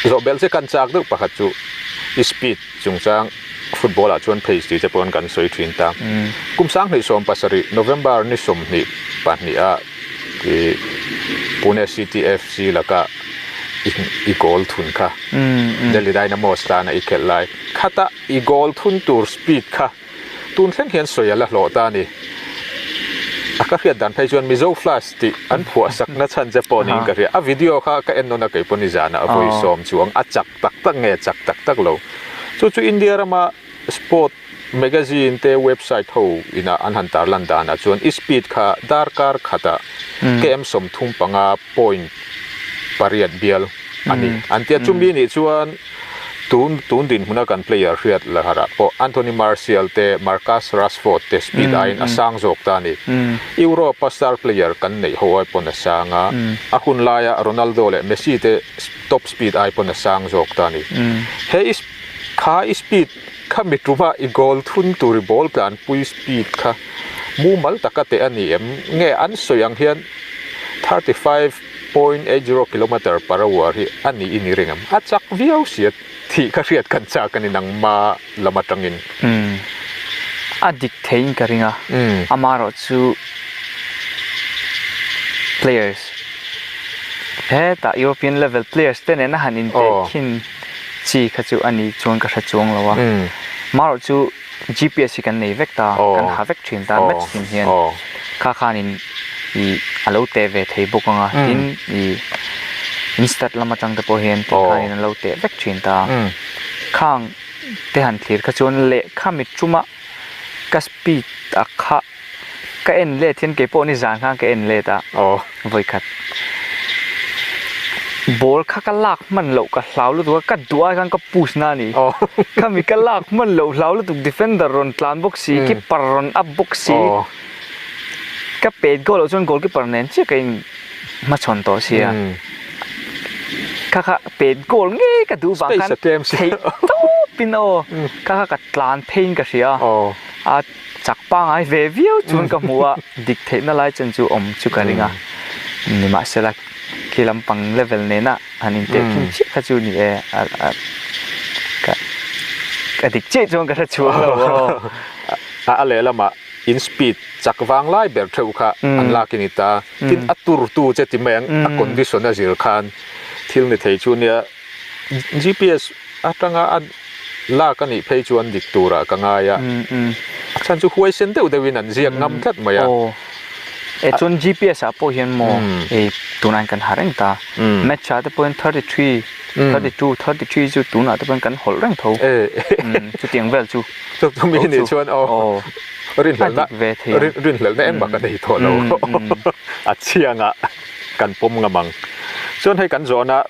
Zawh belh che kan chak deuh pakhat chu i speed chungchang football ah chuan pace tih te pawh kan sawi thin ta. Kum 2017 November ni 22 ah i Pune City FC laka i goal thun kha Delhi Dynamos tana i khelh lai khata i goal thun tur speed kha Tun thleng hian sawi a la hlawh ta a ni. A ka hriat dan phei chuan Mizo Flash tih an phuah sakna chhan che pawh niin ka hria. A video kha ka en nawn a kei pawh nizanah a vawi sawm chuang a chak tak tak nge chak tak tak lo. Chu chu India rama sport magazine te website ho ina an han tarlan danah chuan i speed kha darkar khatah KM 35 point pariat bial a ni an tia. Chumi nih chuan Tun tun dinhmuna kan player hriat laharah pawh Anthony Martial te, Marcus Rashford te speed aiin a sang zawk ta a ni. Europe-a star player kan neih ho ai pawn a sang a, a hun laia Ronaldo leh Messi te top speed ai pawn a sang zawk ta a ni. He i kha i speed kha mi tuma i goal thun tur i ball tlanpui speed kha mumal taka teh a ni em? Nge an sawi ang hian 35 .80 kilometer per hour hi a nih in i ring em? A chak viau sia thih kha hriat kan chak a ni nangma lam atangin. Umm a dik theiin ka ring a, amaherawh chu players hetah European level players te nena han inteh khin chi kha chu a ni chuan ka hre chuang lo a, amaherawh chu GPS hi kan nei vek ta, kan ha vek thin ta match tin hian kha khanin ih a lo teh ve thei bawk ang a, tin ih in stat lam atang te pawh hian ti khanin an lo teh vek thin ta. Khang te han thlir kha chuan lehkha mit tuma ka speed a kha ka en let hian keipawh nizan khan ka en let a vawikhat ball kha ka lak hman loh ka hlau lutuk a ka duh ai khan ka push na a ni khami ka lak hman loh hlau lutuk defender rawn tlan bawk si keeper rawn up bawk si ka pet goal loh chuan goal keeper nen chiah ka in hmachhawn tawh sia kha kha pet goal ngei ka duh vang khan theih tawp in aw kha kha ka tlan phei in ka hria a. Chak pangai ve viau chuan ka hmu a, dik theihna lai chen chu awm chu ka ring a. Nimahsela, khi lampang level nena han intehkhin chiah kha chu ni e, ka dik chiah chuan ka hre chhuak lo aw. A lehlamah in speed chak vang lai ber theuh kha an lak i ni ta. Tin, a turtu che ti mai ang, a condition a zir khan thil ni thei chu nia. GPS atanga a lak a nih phei chuan dik turah ka ngai a, a chhan chu huaisen deuh deuhin an ziak ngam tlat mai a. Aw, e chuan GPS ah pawh hian maw ei tunah hian kan ha reng ta, match ah te pawh hian 33, 32, 33 chu tunah te pawh hian kan hawlh reng tho, chutiang vel chu. Chumi nih chuan aw rinhlelhna rinhlelhna engmah ka nei tawh lo, a chiangah kan pawm ngam ang. Chuan hei kan zawhna.